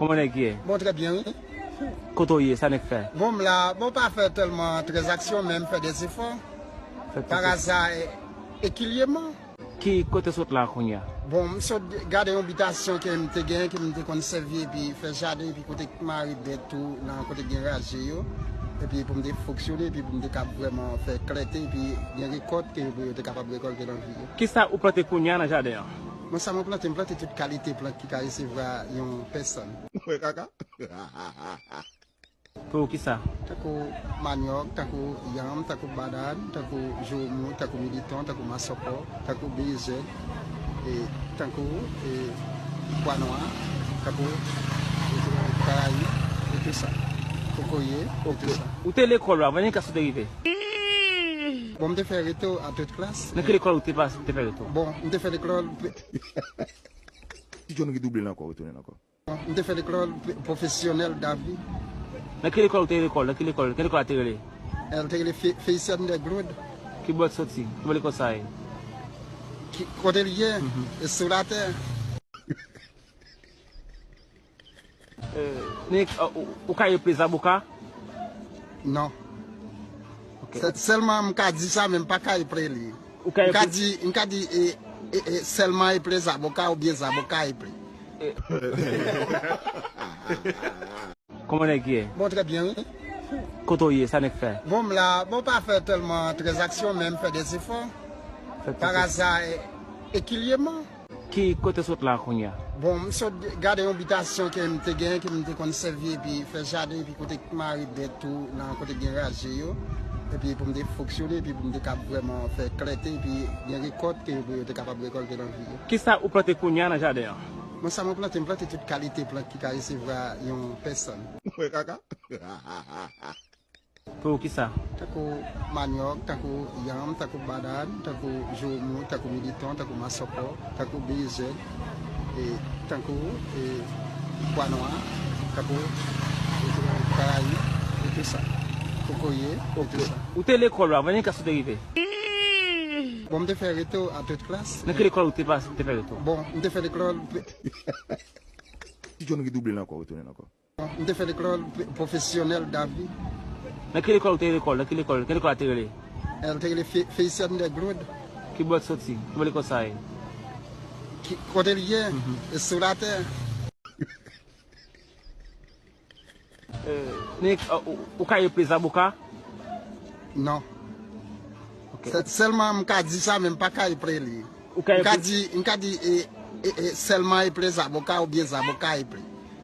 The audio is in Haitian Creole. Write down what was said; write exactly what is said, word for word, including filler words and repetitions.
Kòman nèg ye? Bon, trè byen, wi. Kote w ye? Sa nèg fè? Bon, m la, bon, pa fè tèlman tranzaksyon, men m fè de zefò. Fè de zefò. Paraza, e, ekilyèman. Ki kote w sot la kounye a? Bon, m sot gade yon bitasyon ke m te gen, ke m te konn sèvi, epi fè jaden, epi kote mare bèt tou, nan kote gen raje yo. Epi pou m te fonksyone, epi pou m te kab vrèman fè klète, epi gen rekòt ke yo te kapab rekòlte nan vi yo. Kisa ou plante kounye a nan jaden an? Bon, sa mwen plante, m plante tout kalite plant ki ka resevwa yon pèsòn. Mwen kaka. Pou kisa? Tankou manyòk, tankou yanm, tankou banann, tankou joumou, tankou militon, tankou masòkò, tankou beyezèd, e tankou, e, pwa nwa, tankou, e, karayib, e tou sa. Kokoye, e tou sa. Ou te lekòl la, avan klas ou te rive? Bon, m te fè reto a tout klas. Nan ki lekòl ou te pase, ou te fè reto? Bon, m te fè lekòl. Ti John redouble l ankò, retounen l ankò. M te fè lekòl pwofesyonèl David. Nan ki lekòl ou te lekòl? Nan ki lekòl? Ki lekòl a te rele? El te rele Fe-, Felician de Claude. Ki bò l soti? Ki bò lekòl sa ye? Ki, kote l ye? Mhm. E sou latè. Euh, ni, euh, ou, ou ka reple zaboka? Non. Ok. Sè-, sèlman m ka di sa, men m pa ka reple li. Ou ka M ka reple di, m ka di, e, e, e, sèlman eple zaboka oubyen zaboka eple. Kòman nèg ye? Bon, trè byen, wi. Kote w ye? Sa nèg fè? Bon, m la, bon, pa fè tèlman tranzaksyon, men m fè de zefò. Fè de zefò. Paraza, e, ekilyèman. Ki kote w sot la kounye a? Bon, m sot gade yon bitasyon ke m te gen, ke m te konn sèvi, epi fè jaden, epi kote mare bèt tou, nan kote gen raje yo, epi pou m te fonksyone, epi pou m te kab vrèman fè klète, epi gen rekòt ke yo te kapab rekòlte nan vi yo. Kisa ou plante kounye a nan jaden an? Bon, sa mwen plante, m plante tout kalite plant ki ka resevwa yon pèsòn. Mwen kaka. Pou kisa? Tankou manyòk, tankou yanm, tankou banann, tankou joumou, tankou militon, tankou masòkò, tankou beyezèd, e tankou, e, pwa nwa, tankou, e, karayib, e tou sa. Kokoye, e tou sa. Ou te lekòl la, avan klas ou te rive? Bon, m te fè reto a tout klas. Nan ki lekòl ou te pase, ou te fè reto? Bon, m te fè lekòl. Ti John redouble l ankò, retounen l ankò. M te fè lekòl pwofesyonèl David. Nan ki lekòl ou te lekòl? Nan ki lekòl? Ki lekòl a te rele? El te rele Fe-, Felician de Claude. Ki bò l soti? Ki bò lekòl sa ye? Ki, kote l ye? Mhm. E sou latè. Euh, ni, euh, ou, ou ka reple zaboka? Non. Ok. Sè-, sèlman m ka di sa, men m pa ka reple li. Ou ka M ka reple di, m ka di, e, e, e, sèlman eple zaboka oubyen zaboka eple.